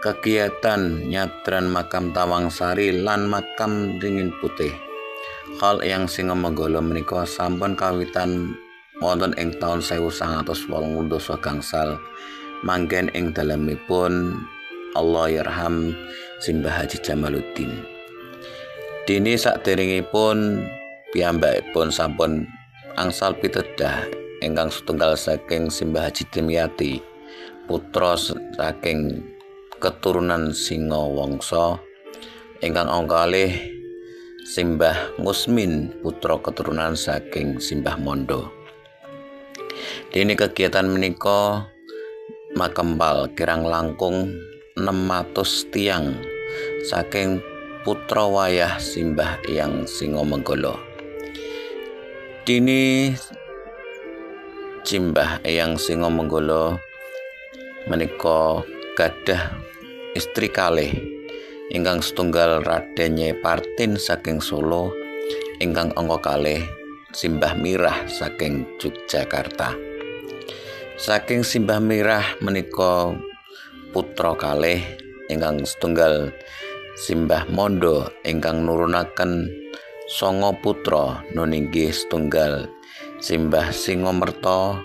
Kegiatan nyadran makam Tawangsari lan makam Ringin Putih. Haul Eyang Singomenggala menika sampun kawitan wonten ing taun 1980 gangsal manggen ing dalemipun Allahyarham Simbah Haji Jamaluddin. Dene saderengipun piyambakipun sampun angsal pitedah ingkang setunggal saking Simbah Haji Dimyati, putra saking keturunan Singawangsa, ingkang angka kalih Simbah Ngusmin, putra keturunan saking Simbah Mondo. Dene kegiatan menika makempal kirang langkung 600 tiyang saking putra wayah Simbah Eyang Singomenggala. Dene Simbah Eyang Singomenggala menika gadah istri kalih, ingkang setunggal Raden Nyai Partin saking Solo, ingkang angka kalih Simbah Mirah saking Yogyakarta. Saking Simbah Mirah menika putra kalih, ingkang setunggal Simbah Mondo ingkang nurunaken 9 putra, nun inggih setunggal Simbah Singomerta,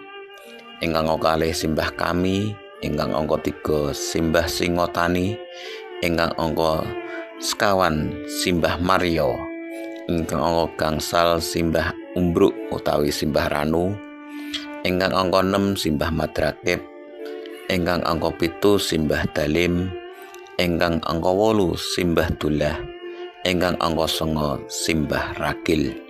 ingkang angka kalih Simbah Kami, ingkang angka 3 Simbah Singotani, ingkang angka sekawan Simbah Mario, ingkang angka gangsal Simbah Umbruk utawi Simbah Ranu, ingkang angka 6 Simbah Madrakib, ingkang angka 7 Simbah Dalim, ingkang angka 8 Simbah Dullah, ingkang angka 9 Simbah Rakil.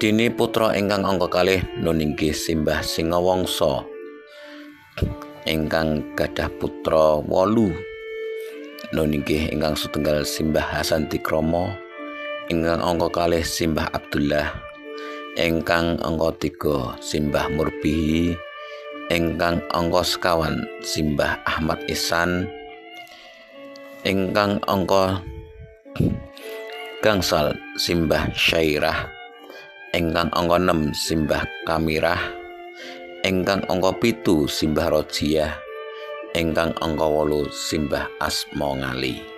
Dene putra ingkang angka kalih nun inggih Simbah Singawangsa ingkang gadah putra 8, nun inggih ingkang setunggal Simbah Hasan Dikrama, ingkang angka kalih Simbah Abdullah, ingkang angka 3 Simbah Murbihi, ingkang angka sekawan Simbah Ahmad Ihsan, ingkang angka gangsal Simbah Syairah, ingkang angka 6 Simbah Kamirah, ingkang angka 7 Simbah Rojiah, ingkang angka 8 Simbah Asma Ngali.